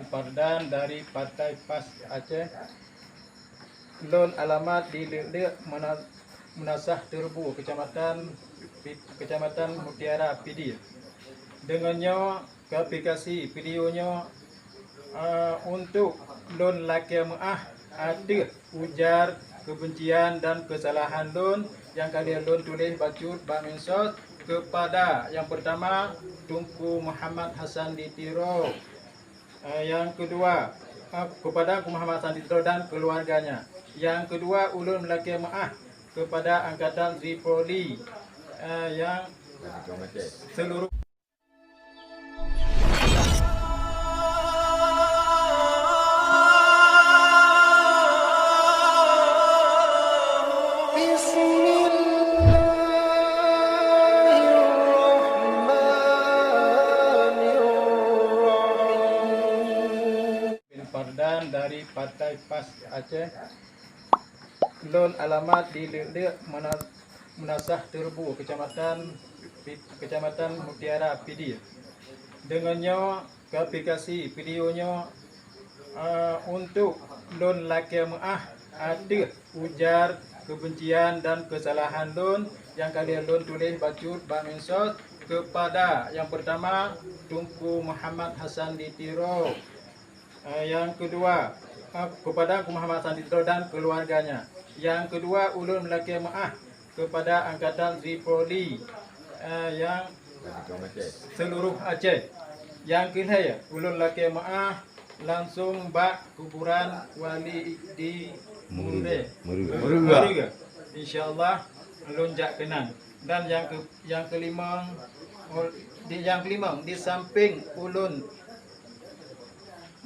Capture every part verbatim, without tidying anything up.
Pardan dari Partai pas Aceh. Lôn alamat di Leuk-leuk, Mena-, Meunasah Teureubu, Kecamatan Pi-, Kecamatan Mutiara, Pidie. Deungon nyoe, kualifikasi video nyoe, eh, untuk lôn lakée meuáh ateueh ujar kebencian dan kesalahan lôn nyang ka lheueh lôn tuléh bacut bak medsos kepada, yang pertama, Teungku Muhammad Hasan di Tiro. Eh, yang kedua, eh, kepada Teungku Muhammad Hasan di Tiro dan keluarganya. Yang kedua, ulôn meulakée meuáh kepada Angkatan Tripoli, eh, yang seluruh Pardan dari Partai pas Aceh. Lôn alamat di Leuk-leuk, Mena-, Meunasah Teureubu, Kecamatan Pi-, Kecamatan Mutiara, Pidie. Deungon nyoe, kualifikasi video nyoe, eh, untuk lôn lakée meuáh ateueh ujar kebencian dan kesalahan lôn nyang ka lheueh lôn tuléh bacut bak medsos kepada, yang pertama, Teungku Muhammad Hasan di Tiro. Eh, yang kedua, eh, kepada Teungku Muhammad Hasan di Tiro dan keluarganya. Yang kedua, ulôn meulakée meuáh kepada Angkatan Tripoli, eh, yang seluruh Aceh. Yang keulhée, ulôn lakée meuáh langsung bak kuburan wali di Mure. Mure. Mure. Insya Allah, ulôn jak keunan. Dan yang ke-, yang kelimong, ol-, di, yang kelimong, di samping ulôn,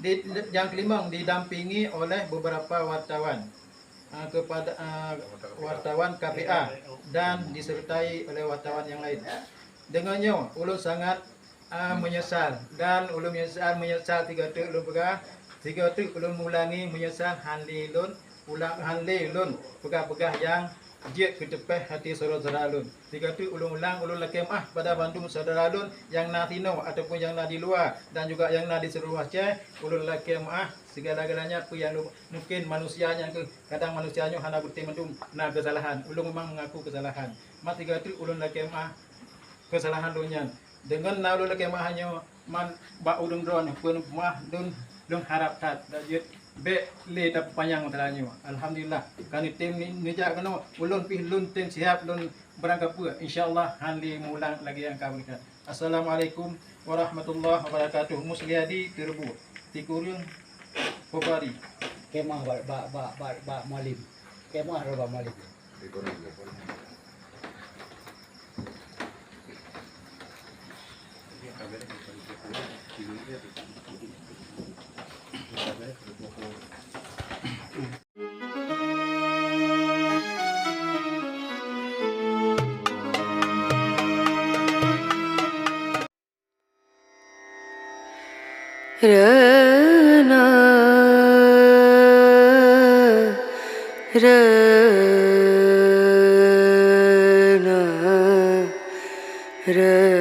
di, yang kelimong didampingi oleh beberapa wartawan, ah, kepada, ah, wartawan K P A dan disertai oleh wartawan yang lain. Deungon nyoe, ulôn sangat, ah, meunyeusal, dan ulôn meunyeusal, meunyeusal sigoe teuk ulôn peugah, sigoe teuk ulôn meulangi meunyeusal hán lé lôn ulang, hán lé lôn peugah-peugah nyang jeuet keu teupeh até syedara-syedara lôn. Sigoe teuk ulôn ulang, ulôn lakée meuáh pada bandum syedara lôn nyang na sinoe ataupun nyang na di luwa dan juga nyang na di seuluruh Aceh. Ulôn lakée meuáh sigala-galanya peue nyang lôn, mungkin manusia nyang keu, kadang manusia nyoe hana beutôi mandum na keusalahan. Ulôn memang mengaku keusalahan. Mat sigoe teuk ulôn lakée meuáh keusalahan lôn nyan. Deungon na ulôn lakée meuáh nyoe, man bak ureuëng droeneuh peunoh meuáh lôn, lôn harab that, dan jeuet bék lé tapeupanyang masalah nyoe. Alhamdulillah, ka neutem ni-, neujak keunoe, ulôn pih lôn tem siap lôn beurangkapeue. Insya Allah, hán lé meuulang lagée nyang ka beureukat. Assalamualaikum warahmatullahi wabarakatuh. Musliadi Teureubu, sikureueng peubari. Kemah bak, bak, bak, bak, bak Mualim. Kemah bak Mualim. Rena, rena, rena.